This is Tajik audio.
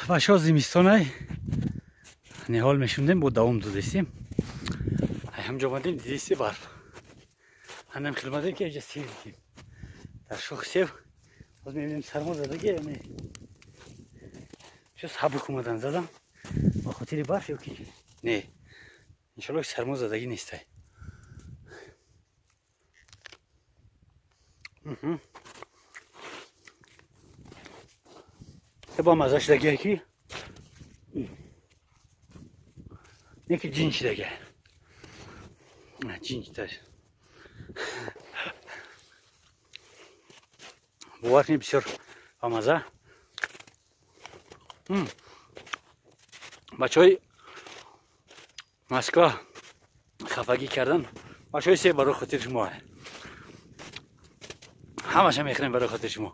Бачаҳо, зимистонай, ниҳол мешундем, бо давом додистем. Ҳамҷо омадем, дидисти, барф. Ҳанам хел омадем, ки эҷа сев дидем, дар шох сев. Боз мебинем, сармо задаги не, чо сабук омадан задам ба хотири барф ё ки не. Иншолло, ки сармо задагӣ нестай. Ба маза шидагия, ки не, ки ҷин шидагия, ҷин шидаш. Бовар кунед, бисёр ба маза. Бачаҳои Москва хафагӣ кардан. Бачаҳои, себ барои хотири шумо, ҳамаша мехӯрем барои хотири шумо.